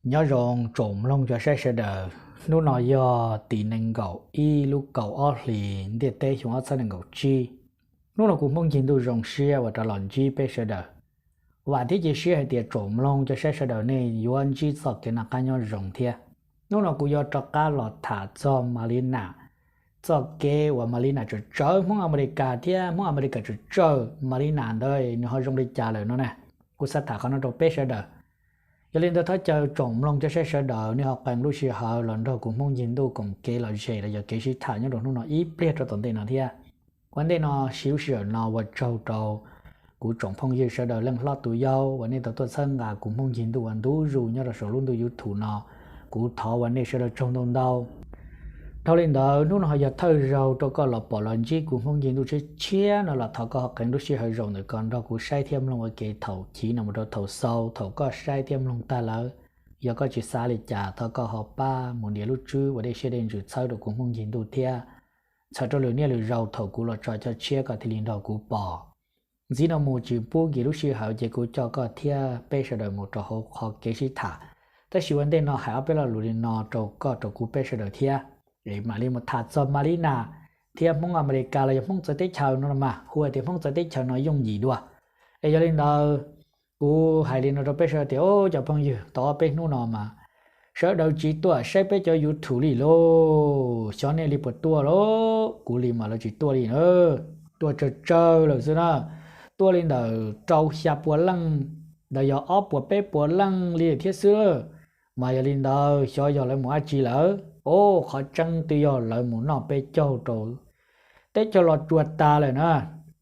Nyob zoo tsoom mloog cov saib sawv daws, hnub no yog tim nees nkaum ib lub kaum ob hlis ntiaj teb xyoo ob txhiab nees nkaum tsib. Hnub no kuv Hmoob Ncig Ntuj zoo siab uas rov los ntsib peb sawv daws. Vam thiab cia siab hais tias tsoom mloog cov saib sawv daws nej yuav ntsib txoj kev noj qab nyob zoo thiab. Hnub no kuv yuav rov qab los tham txog Malina, txoj kev uas Malina tsaws tsawv Hmoob Amelikas thiab Hmoob Amelikas tsaws tsawv Malina ntawd nws ho zoo li cas lawm no na. Kuv xav tham qhov no rau peb sawv daws. Yog li ntawd thov caw tsoom mloog cov saib sawv daws nej ho qee lub sij hawm los nrog kuv Hmoob Ncig Ntuj koom kev los zem los yog kev sib tham nyob rau hnub no ib pliag rau tom ntej no thiab. Ua ntej no siv lub sij hawm no ua tsaug rau kuv tsoom phooj ywg sawv daws leej hlob tus yau uas nej tau tuaj txhawb nqa kuv Hmoob Ncig Ntuj ua ntu zus nyob rau saum lub ntuj YouTube no. Kuv thov ua nej sawv daws tsaug ntau ntau. Dhau li ntawd hnub no ho yog thawj zaug rau koj los pom los ntsib kuv Hmoob Ncig Ntuj tshiab tshiab no los thov koj ho qee lub sij hawm zaum ntawm ko nrog kuv saib thiab mloog ua ke thaum chiv no mus rau thaum xaus. Thaum koj saib thiab mloog tag lawm, yog koj tsis xav li cas thov koj ho pab mus nias lub tswb ua dej siab dej ntsws txhawb rau kuv Hmoob Ncig Ntuj thiab txhawm rau lwm niaj lwm zaus thaum kuv los tso cov tshiab koj thiaj li nrog kuv pom. Ntxiv no mus tsis pub nkim lub sij hawm ces kuv coj koj thiab peb sawv daws mus rau hauv qhov kev sib tham. Tab sis ua ntej no hais ob peb lo lus li no rau koj rau kuv peb sawv daws thiab. Mam li mus tham txog Malina thiab Hmoob Amelikas los yog Hmoob txawv teb chaws no mas hu tias Hmoob txawv teb chaws no yooj yim dua. Es yog li ntawd, kuv hais li no rau peb sawv daws tias, o, cov phooj ywg, tau ob peb hnub no mas sawv daws tsis tuaj saib peb cov YouTube li lauj. Xyov nej li puas tuaj lauj, kuv li mas lawv tsis tuaj li na. Tuaj tsawg tsawg lawm xwb na. Tuaj li ntawm rau xya puas leej, ntawd yog ob puas peb puas leej li thiab xwb. Mas yog li ntawd xyov yog lawv mus dab tsi lawm. O, qhov tseeb twb yog lawv mus noj peb caug rau teb chaws Los Tsuas tas lawm na.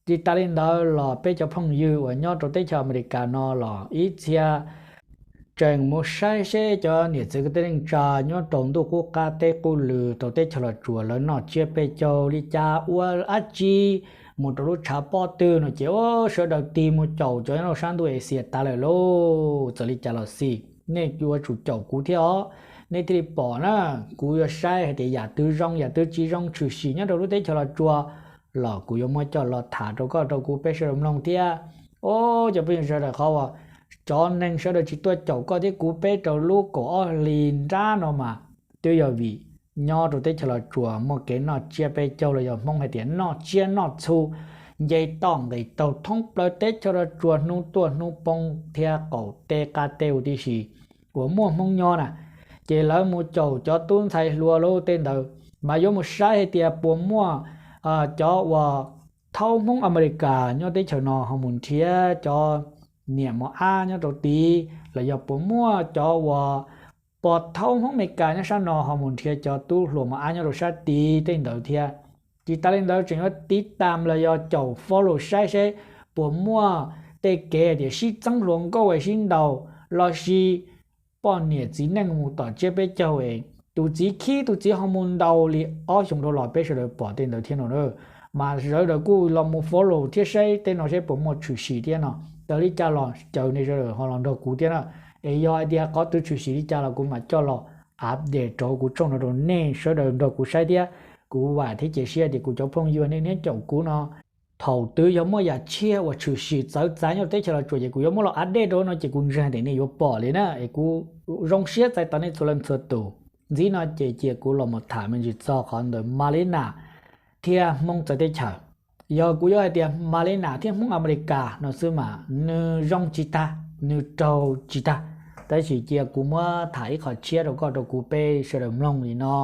Tsis tas li ntawd los peb cov phooj ywg uas nyob rau teb chaws Amelikas no los ib txhia tseem mus saib seb cov niam txiv kwv tij neej tsa nyob rau ntuj qub qab teb qub lw rau teb chaws Los Tsuas lawv noj tsiab peb caug li cas ua dab tsi, mus rau lub tshav pob twg no ces, o, sawv daws tig mus caum cov nyob rau sab ntuj Asia tas lawm lauj. Txawm li cas los xij nej yuav tsum caum kuv thiab os, nej thiaj li pom na. Kuv yuav saib hais tias yam twg zoo yam twg tsis zoo tshwm sim nyob rau lub teb chaws Los Tsuas los kuv yuav muab coj los tham rau koj rau kuv peb sawv daws mloog thiab. O, cov phooj ywg sawv daws, qhov uas cov neeg sawv daws tsis tuaj caum koj thiab kuv peb rau lub kaum ob hlis nrab no mas twb yog vim nyob rau teb chaws Los Tsuas muaj kev noj tsiab peb caug los yog Hmoob hais tias noj tsiab noj txhu nce toj nqis taug thoob plaws teb chaws Los Tsuas hnub tuaj hnub poob thiab qaum teb qab teb huv tib si uas muaj Hmoob nyob na. Ces lawv mus caum cov tub ntxhais hluas lub tej ntawd mas yuav mus saib hais tias puas muaj cov uas thaub Hmoob Amelikas nyob teb chaws no ho mus nrhiav cov niam mos ab nyob rau tid los yog puas muaj cov uas pog thaub Hmoob Amelikas nyob sab no ho mus nrhiav cov tub hluas mos ab nyob rau sab tid tej ntawd thiab. Tsis tas li ntawd tseem yuav tiv tam los yog caum follow saib seb puas muaj tej kev hais tias sib txeeb hluas nkauj es sib ntaus los sis poj niam txiv neej mus tom tsiab peb caug es tus txiv khib tus txiv ho mus ntaus li ob xyoos dhau los peb sawv daws pom tej ntawd thiab no na. Mas sawv daws kuj los mus follow thiab saib tej no seb puas muaj tshwm sim thiab no. Txawm li cas los caw nej sawv daws ho los nrog kuv thiab na. Es yog hais tias qhov twg tshwm sim li cas los kuv mam coj los update rau kuv tshooj no rau nej sawv daws nrog kuv saib thiab. Kuv vam thiab cia siab tias kuv cov phooj ywg nej nyob caum kuv no thaum twg yog muaj yam tshiab uas tshwm sim txawv txav nyob teb chaws Los Tsuas ces kuv yuav muab los update rau no ces kuv ntseeg tias nej yuav pom li na. Es kuv zoo siab txais tos nej txhua leej txhua tus. Ntxiv no ces cia kuv los mus tham me ntsis txog qhov ntawm Malina thiab Hmoob txawv teb chaws. Yog kuv yuav hais tias Malina thiab Hmoob Amelikas no xwb mas nws zoo tsis tag, nws raug tsis tag. Tab sis cia kuv muab tham ib qho tshiab rau koj rau kuv peb sawv daws mloog li no,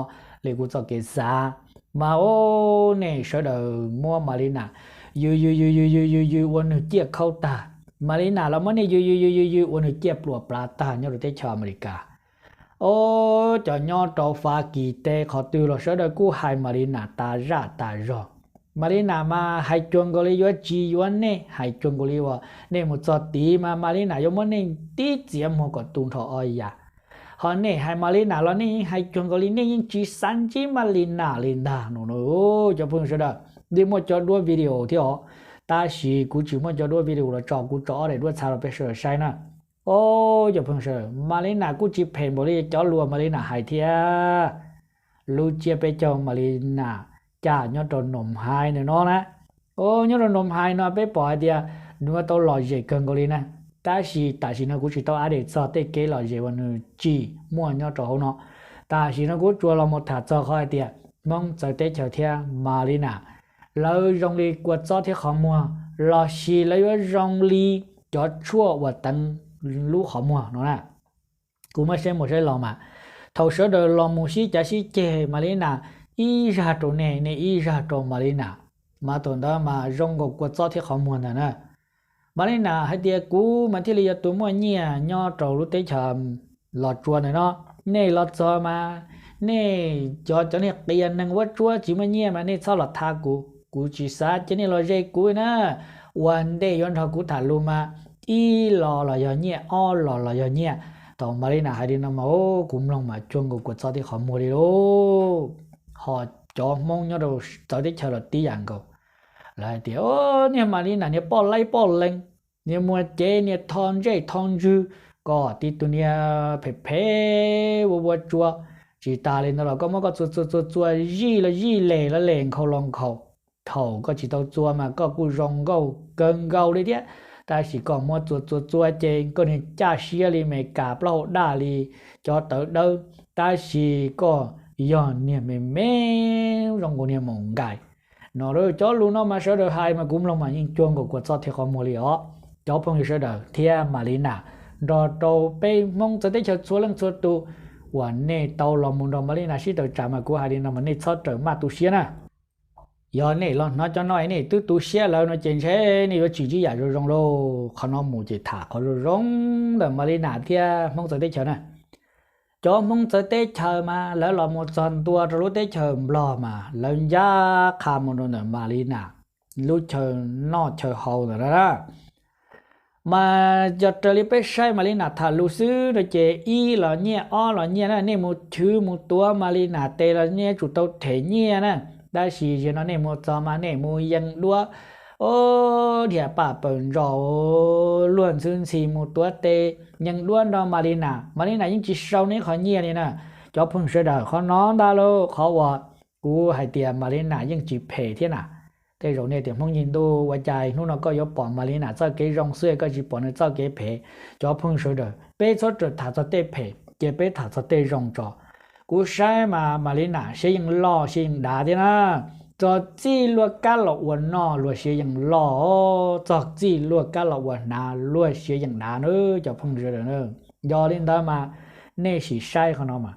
li kuv txoj kev xav. Mas o, nej sawv daws muab Malina yws yws yws yws yws yws yws ua nws ciaj khaub tag. Malina los muab nej yws yws yws yws yws ua nws ciaj pluas plav tag nyob rau teb chaws Amelikas. O, cov nyob rau Fab Kis teb qhov twg los sawv daws kuj hais Malina tas zaj tas zog. Malina mas hais cuag nkaus li yuav tsis yuav nej, hais cuag nkaus li uas nej mus txog tid mas Malina yuav muab nej tib txiav muag kom tu nrho ob yam. Ho nej hais Malina los nej yeej hais cuag nkaus li nej yeej tsis xav ntsib Malina li ntag no. Cov phooj ywg sawv daws, twb muaj cov duab video thiab os, tab sis kuv tsis muaj cov duab video los tso, kuv tso ob daim duab txhab rau peb sawv daws saib na. O, cov phooj ywg sawv daws, Malina kuj tsis phem npaum li cov lus Malina hais thiab. Lub tsiab peb caug Malina caj nyob rau Noom Hais ntawm no na. O, nyob rau Noom Hais no peb pom hais tias nws ua tau lom zem kawg nkaus li na. Tab sis tam sim no kuv tsis tau update txog tej kev lom zem uas nws tsim muaj nyob rau hauv no. Tam sim no kuv tsuas los mus tham txog qhov hais tias Hmoob txawv teb chaws thiab Malina, lawv zoo li kua txob thiab qhov muag, los sis lawv yuav zoo li cov tshuaj uas teev lub qhov muag no na. Kuv muab saib mus saib los mas, thaum sawv daws los mus sib cav sib ceg, Malina ib zaj rau nej, nej ib zaj rau Malina, mas thaum ntawd mas zoo nkaus kua txob thiab qhov muag ntag na. Malina hais tias, kuv mas thiaj li yog tus muaj nyiaj nyob rau lub teb chaws Los Tsuas ntawm no. Nej los txog mas nej cov, cov niag qias neeg vuab tsuab tsis muaj nyiaj mas nej txhob los tha kuv, kuv tsis xav cia nej los ze kuv na. Ua ntej yuav nrog kuv tham lus mas ib los los yog nyiaj, ob los los yog nyiaj. Thaum Malina hais li no mas kuv mloog mas cuag nkaus kua txob thiab qhov muag li lauj. Ho cov Hmoob nyob rau txawv teb chaws los tib yam nkaus. Lawv hais tias, niag Malina niag poj laib poj leeg, niag muag cev niag tho ntsej tho ntswg, koj tib tug niag phem phem vuab vuab tsuab. Tsis tas li ntawd los koj muab koj txua txua txua txua zij los zij, les los les, nkhaus los nkhaus. Thaum koj tsis tau txua mas koj kuj zoo nkauj kawg nkaus li thiab, tab sis koj muab txua txua txua ces koj niag caj siab li Meskas plaub hau daj li cov tawv dawb, tab sis koj yog niag me me zoo nkaus niag maum nkais no. Cov lus no mas sawv daws hais mas kuv mloog mas yeej cuag nkaus kua txob thiab qhov muag li os. Cov phooj ywg sawv daws thiab Malina, nrog rau peb Hmoob txawv teb chaws txhua leej txhua tus uas nej tau los mus nrog Malina sib tawm tsam mas kuv hais li no mas nej txhob rawm maj tu siab na. Yog nej los hnov cov no nej twb tu siab lawm no ces ntshe nej yuav tsis ntsib yam zoo zoo lauj. Qhov no mus ces tham qhov zoo zoo ntawm Malina thiab Hmoob txawv teb chaws na. Cov Hmoob txawv teb chaws mas lawv los mus txog ntua rau lub teb chaws Nplog mas lawv ncaj qha mus rau ntawm Malina lub chaw noj chaw haus ntawm no na. Mas yog raws li peb saib Malina tham lus xwb no ces ib los nyiaj ob los nyiaj na, nej mus chwv mus tuav Malina tes los nej yuav tsum tau them nyiaj na. Tab sis zaum no nej mus txog mas nej mus yees duab, o, dhia paj paws ntsos, luag ntxhi ntxhi mus tuav tes yees duab nrog Malina, Malina yeej tsis sau nej qhov nyiaj li na. Cov phooj sawv daws, qhov no ntag lauj, qhov uas kuv hais tias Malina yeej tsis phem thiab na. Tej zaum nej tias Hmoob Yig Ntuj, ua cas hnub no koj yuav pom Malina txoj kev zoo xwb koj tsis pom nws txoj kev phem? Cov phooj sawv daws, peb txhob rawm tham txog tej phem, cia peb tham txog tej zoo tso. Kuv saib mas Malina siab yeej loj siab yeej dav thiab na. Txog txij luag kab los ua noj luag siab yeej loj, txog txij luag kab los ua hnav luag siab yeej dav na cov phooj sawv daws. Yog li ntawd mas nej sim saib qhov no mas,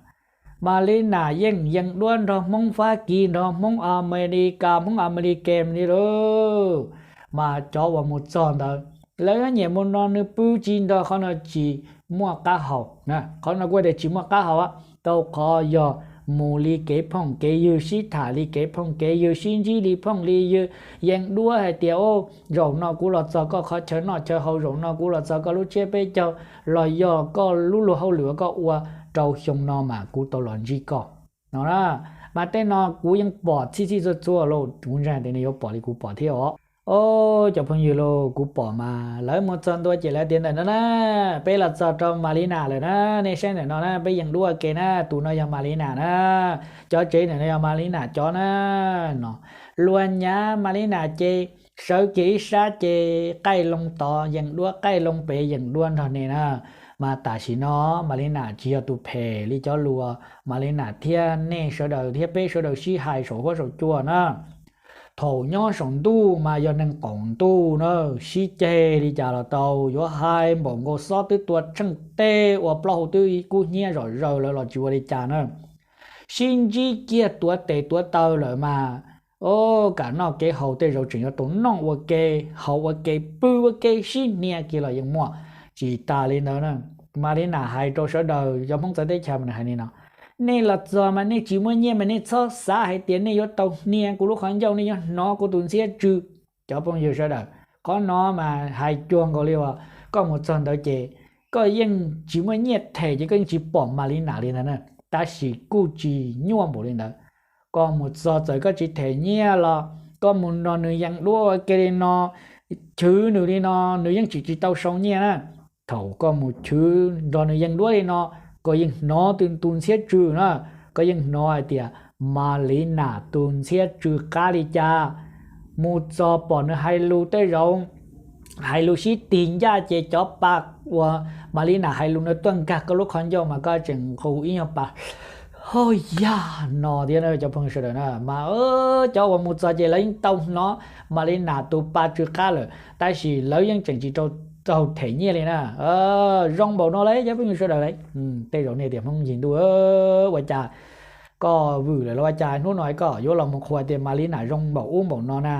Malina yeej yees duab nrog Hmoob Fab Kis, nrog Hmoob Amelikas, Hmoob Amelikas li lauj. Mas cov uas mus txog ntawd, lawv nyiam mus no nws pw tsis nrog, qhov no tsis muaj qab hau. Qhov no kuv tias tsis muaj qab hau, rau qhov yog mus li kev phooj kev ywg, sib tham li kev phooj kev ywg, sib ntsib li phooj li ywg, yees duab hais tias, o, zaum no kuv los txog koj qhov chaw noj chaw haus, zaum no kuv los txog koj lub tsiab peb caug, los yog koj lub luag hauj lwm uas koj ua rau xyoo no mas kuv tau los ntsib koj no na. Mas tej no kuv yeej pom txhij txhij txhua txhua lauj, kuv ntseeg tias nej yuav pom li kuv pom thiab os. O, cov phooj ywg lauj, kuv pom mas lawv mus txog ntua ces lawv tias ntawm no na, peb los txog rau Malina lawm na, nej saib ntawm no na, peb yees duab ua ke na, tus no yog Malina na, cov tsev ntawm no yog Malina cov na no. Luag nyav Malina ces sawv kiag ib sab ces qaij loo tod yees duab, qaij loo pem yees duab nrog nej na. Mas tam sim no Malina tsis yog tus phem li cov lus Malina thiab nej sawv daws thiab peb sawv daws sib hais saum huab saum cua na. Thaum nyob saum ntuj mas yog neeg qaum ntuj na, sib ceg li cas los tau, yuav hais npaum nkaus xob twb tua tsheej teg ua plaub hau twb kub hnyiab zom zaws lawm los tsis ua li cas na. Sib ntsib kiag tuav tes tuav taw lawm mas, o, kam noj kev haus tej zaum tseem yuav tau noj ua ke, haus ua ke, pw ua ke, sib hnia kiag los yeej muaj. Tsis tas li ntawd na, Malina hais rau sawv daws cov Hmoob txawv teb chaws mas nws hais li no, nej los txog mas nej tsis muaj nyiaj mas nej txhob xav hais tias nej yuav tau hnia kuv lub qhov ncauj, nej yuav hnov kuv tus ntxhiab tsw. Cov phooj ywg sawv daws, qhov no mas hais cuag nkaus li uas koj mus txog ntawd ces koj yeej tsis muaj nyiaj them ces koj yeej tsis pom Malina li ntawd na. Tab sis kuj tsis nyuaj npaum li ntawd. Koj mus txog txawm koj tsis them nyiaj los koj mus nrog nws yees duab ua ke li no, chwv nws li no, nws yeej tsis tsis tau sau nyiaj na. Thaum koj mus chwv nrog nws yees duab li no, koj yeej hnov tus ntxhiab tsw na, koj yeej hnov hais tias Malina tus ntxhiab tsw qab li cas. Mus txog pom nws hais lus tej zaum hais lus sib tig ncaj ces cov pa uas Malina hais lus no tuaj nkag koj lub qhov ncauj mas koj tseem nqus ib nyuag pa hauj yag no thiab cov phooj ywg sawv daws na. Mas cov uas mus txog ces lawv yeej tau hnov Malina tus pa tsw qab lawm tab sis lawv yeej tseem tsis rau taug them nyiaj li na. Zoo npaum no lawm cov phooj ywg sawv daws. Tej zaum nej tias Hmoob Yig Ntuj, ua cas koj vwm lawm los ua cas hnub no koj yuav los mus qhuas tias Malina zoo npaum ub npaum no na?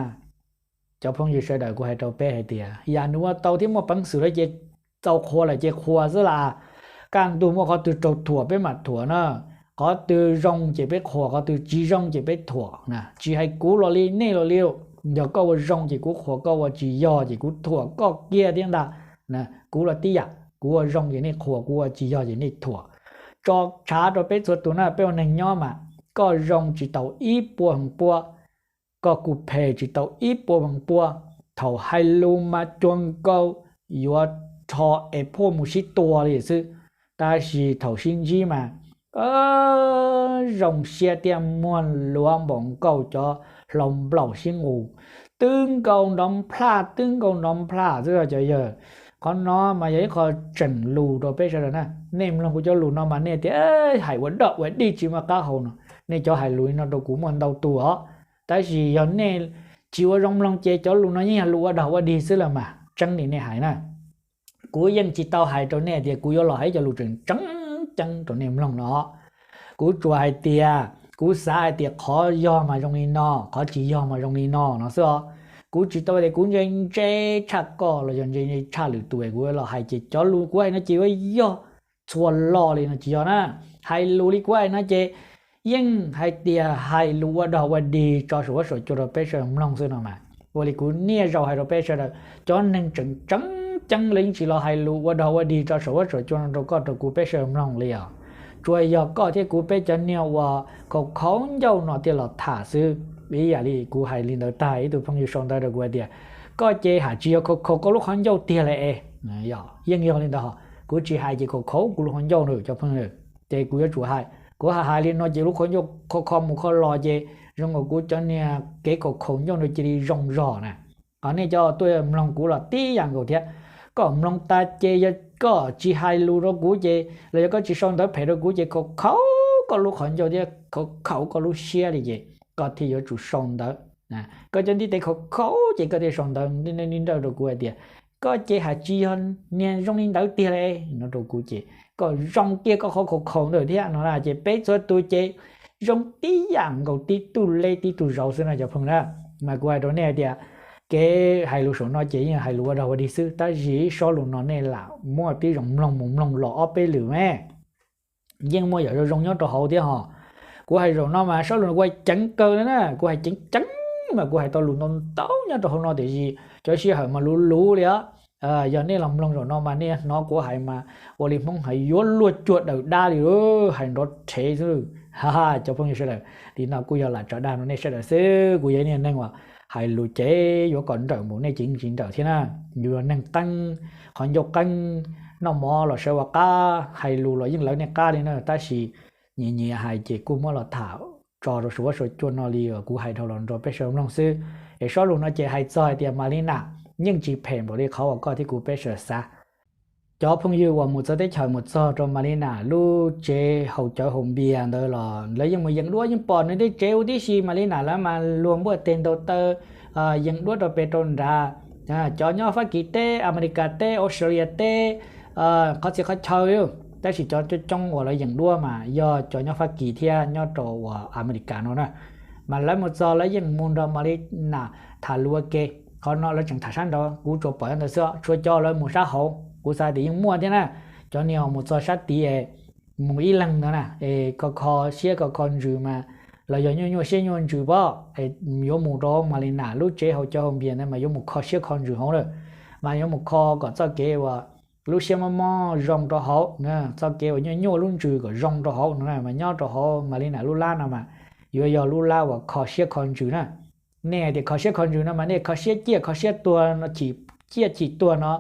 Cov phooj ywg sawv daws, kuv hais rau peb hais tias yam nws ua tau thiab muaj peev xwm lawm ces txaus qhuas lawm ces qhuas xwb las. Kaj ntug muaj qhov twg raug thuam peb mam thuam na, qhov twg zoo ces peb qhuas, qhov twg tsis zoo ces peb thuam na. Tsis hais kuv los li nej los li, yog koj ua zoo ces kuv qhuas, koj ua tsis yog ces kuv thuam koj kiag thiab ntag. Kuv los tib yam, kuv ua zoo ces nej qhuas, kuv ua tsis yog ces nej thuam. Tso tshav rau peb txhua tus na, peb ua neeg nyob mas koj zoo tsis tau ib puas feem pua, koj kuj phem tsis tau ib puas feem pua. Thaum hais lus mas cuag nkaus yuav rho es phuaj mus sib tua li xwb, tab sis thaum sib ntsib mas zoo siab tiaj muag luav npaum nkaus cov hlau nplaum sib nqus, twb nkaus nrov nplaj twb nkaus nrov nplaj xwb cov yawg. Qhov no mas yog ib qho tseem lus rau peb sawv daws na. Nej mloog kuv cov lus no mas nej tias hais ua dog ua dig tsis muaj qab hau no. Nej cov hais lus li no rau kuv muaj ntau tus os, tab sis yog nej tsis ua zoo mloog ces cov lus no yeej yog lus ua dog ua dig xwb los mas tseeb li nej hais na. Kuv yeej tsis tau hais rau nej tias kuv yuav los hais cov lus tseem tseeb ceeb rau nej mloog no. Kuv tsuas hais tias kuv xav hais tias qhov yog mas zoo li no, qhov tsis yog mas zoo li no no xwb os. Kuv tsis tau tias kuv ntse ntse tshaj koj los yog ntse ntse tshaj lwm tus es kuv los hais ces cov lus kuv hais no ces yuav yog txhua lo li no tsis yog na. Hais lus li kuv hais no ces yeej hais tias hais lus ua dog ua dig tso saum huab saum cua rau peb sawv daws mloog xwb no mas. Ua li kuv niaj zaus hais rau peb sawv daws, cov neeg tseem tseeb ceeb lawv yeej tsis los hais lus ua dog ua dig tso saum huab saum cua no rau koj rau kuv peb sawv daws mloog li os. Tsuas yog koj thiab kuv peb cov niag uas khaus khaus ncauj no thiaj los tham xwb. Ib yam li kuv hais li ntawd tag ib tug phooj ywg sau ntawv rau kuv hais tias koj ces hais tsis yog khaus khaus koj lub qhov ncauj tiag li es. Yeej yog li ntawd, kuv tsis hais ces khaus khaus kuv lub qhov ncauj na cov phooj ywg. Ces kuv yuav tsum hais, kuv hais hais li no ces lub qhov ncauj kho kho mus kho los ces zoo nkaus kuv cov niag kev khaus khaus ncauj no cia li zoo zog na. Ho nej cov tuaj mloog kuv los tib yam nkaus thiab. Koj mloog tas ces yog koj tsis hais lus rau kuv ces los yog koj tsis sau ntawv phem rau kuv ces khaus khaus koj lub qhov ncauj thiab khaus khaus koj lub siab li ces koj thiaj yuav tsum sau ntawv. Koj cov ntiv tes khaus khaus ces koj thiaj sau ntawv nrawj rau kuv hais tias koj ces hais tsis yog niag zoo li ntawd tiag li no rau kuv ces koj zoo kiag koj qhov khaus khaus ntawd thiab no na ces peb txhua tus ces zoo tib yam nkaus tib tug le tib tug zauv xwb no cov phooj na. Mas kuv hais rau nej hais tias kev hais lus saum no ces yeej hais lus ua dog ua dig xwb tab sis sob lus no nej lam muab tib zoo mloog mus mloog los ob peb lwm me yeej muaj yam zoo zoo nyob rau hauv thiab ho. Kuv hais zaum no mas sob lus no kuv hais ceev kawg na, kuv hais ceev ceev mas kuv hais tau lus ntau ntau nyob rau hauv no tiam sis cov sij hawm mas luv luv li os. Yog nej los mloog zaum no mas nej hnov kuv hais mas ua li Hmoob hais yuav luag cuag daws dab li, hais nrov rhev xwb. Ha, cov phooj ywg sawv daws, li no kuj yog lam tso dag rau nej sawv daws xwb. Kuv yog ib niag neeg uas hais lus ces yuav kom nrawm npaum nej ces yeej tsis nrawm thiab na. Yus yog neeg qeeb, qhov ncauj qeeb, noj mov los sawv ua qab, hais lus los yeej lawv nej qab li na, tab sis nyias nyias hais ces kuj muab los tham tso rau saum huab saum cua no li uas kuv hais dhau los nrog peb sawv daws mloog xwb. Es sob lus no ces hais txog hais tias Malina yeej tsis phem npaum li qhov uas koj thiab kuv peb sawv daws xav. Cov phooj ywg uas mus txog teb chaws mus txog rau Malina lub tsev haus cawv haus npias ntawd los lawv yeej mus yees duab yeej pom nws tej tsev huv tib si. Malina lawv mas luag npuaj teg ntaus taw yees duab rau pem rau nrad. Cov nyob Fab Kis teb, Amelikas teb, Australia teb, qhov txhia qhov chaw, tab sis cov coob coob uas lawv yees duab mas yog cov nyob Fab Kis thiab nyob rau uas Amelikas no na. Mas lawv mus txog lawv yeej mus nrog Malina tham lus ua ke. Qhov no lawv tseem tham sab nraud, kuv tsuas pom ntawd xwb, tshuav cov lawv mus sab hauv kuv xav tias yeej muaj thiab na. Cov niag mus txog sab tid es mus ib leeg ntawd na es kho kho siab kho kho ntsws mas los yog nyuaj nyuaj siab nyuaj ntsws pob, yuav mus rau Malina lub tsev haus cawv haus npias ntawd mas yuav mus kho siab kho ntsws hauv lawm. Mas yuav mus kho kom txoj kev uas lub siab mob mob zoo rau hauv, txoj kev uas nyuaj nyuaj lub ntsws kom zoo rau hauv no mas nyob rau hauv Malina lub lab no mas yuav yog lub lab uas kho siab kho ntsws na. Nej hais tias kho siab kho ntsws no mas nej kho siab ciaj kho siab tuag no, chim ciaj chim tuag no.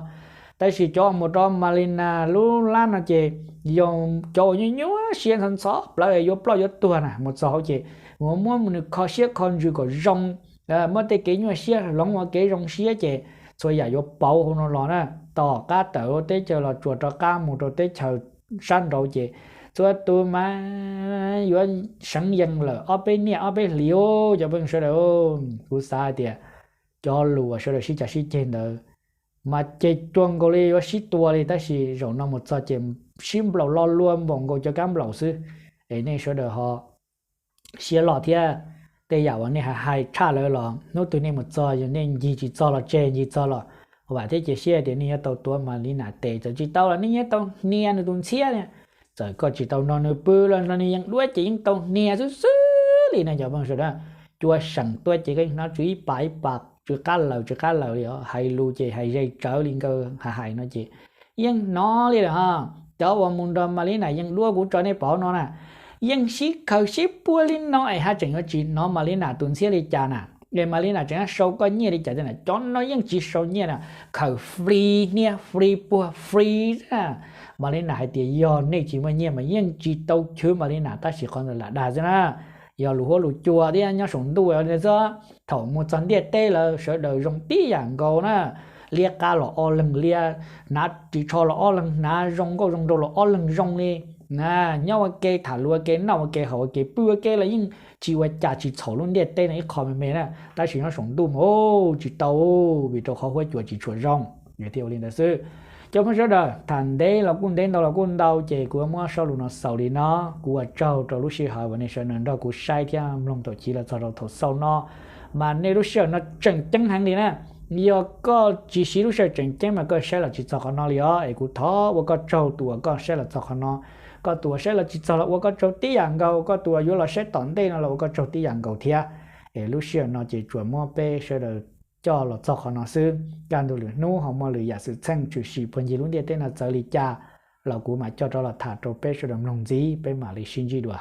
Tab sis cov mus rau Malina lub lab no ces yog cov uas nyuaj nyuaj siab ntxhov ntxhov plawv yuav ploj yuav tuag na, mus txog hauv ces mus muab nws kho siab kho ntsws kom zoo, muab tej kev nyuaj siab hloov ua kev zoo siab ces txhua yam yuav pauv hauv no los na. Tom qab tawm teb chaws los tsuas rov qab mus rau teb chaws sab nraud ces txhua tus mas yuav seev yees lawm, ob peb niaj ob peb hlis. Cov phooj ywg sawv daws, kuv xav hais tias cov lus uas sawv daws sib cav sib ceg ntawd mas ceg cuag nkaus li yuav sib tua li, tab sis zaum no mus txog ces sib nplaum lo lua npaum nkaus cov kab nplaum xwb. Es nej sawv daws ho siab loj thiab, tej yam uas nej hais hais tshaj lawv los hnub twg nej mus txog yog nej ncig tsis txog los tseg, ncig txog los vam thiab cia siab tias nej yuav tau tuav Malina tes, txawm tsis tau los nej yuav tau hnia nws tus ntxhiab na. Txawm koj tsis tau nrog nws pw los nrog nws yees duab ces yeej tau hnia xwb xwb li no cov phooj ywg sawv daws. Cua seem tuaj ces koj yeej hnov tsw ib pas ib pas, tsw qab lawm tsw qab lawm li os. Hais lus ces hais ze tsawv li nkawd hais hais no ces yeej hnov li lawm ho. Cov uas mus nrog Malina yees duab kuv tso nej pom no na, yeej sib khaws sib puag li no es haj tseem yuav tsis hnov Malina tus ntxhiab li cas na? Es Malina tseem yuav sau koj nyiaj li cas thiab na? Cov no yeej tsis sau nyiaj na, khaws free, hnia free, puag free. Malina hais tias yog nej tsis muaj nyiaj mas yeej tsis tau chwv Malina, tab sis qhov ntawd lam dag xwb na. Yog lus huab lus cua thiab nyob saum ntuj li xwb. Thaum mus txog ntiaj teb lawm sawv daws zoo tib yam nkaus na. Liab qab los ob leeg liab, hnav ris tsho los ob leeg hnav, zoo nkauj zoo nraug los ob leeg zoo li. Nyob ua ke tham lus ua ke, noj ua ke, haus ua ke, pw ua ke los yeej tsis ua cas, tsis txhaum lub ntiaj teb no ib qho me me na. Tab sis nyob saum ntuj mas tsis tau, vim rau qhov huab cua tsis tshua zoo, thiaj ua li ntawd xwb. Cov phooj ywg sawv daws, tham ntev los kuj ntev, ntau los kuj ntau, ces kuv muab zaj lus no xaus li no. Kuv ua tsaug rau lub sij hawm uas nej sawv daws nrog kuv saib thiab mloog thaum chiv los txog rau thaum xaus no, mas nej lub sij hawm no tseem ceeb heev li na. Yog koj tsis siv lub sij hawm tseem ceeb mas koj saib los tsis txog qhov no li os. Es kuv thov ua koj tsaug tus uas koj saib los txog qhov no. Koj tus uas saib los tsis txog los ua koj tsaug tib yam nkaus. Koj tus uas yuav los saib tom ntej no los ua koj tsaug tib yam nkaus thiab. Es lub sij hawm no ces tsuas muab peb sawv daws coj los txog qhov no xwb. Kaj ntug lwm hnub ho muaj lwm yam xwm txheej tshwm sim puag ncig lub ntiaj teb no txawv li cas los kuv mam coj rov los tham rau peb sawv daws mloog ntxiv, peb mam li sib ntsib dua.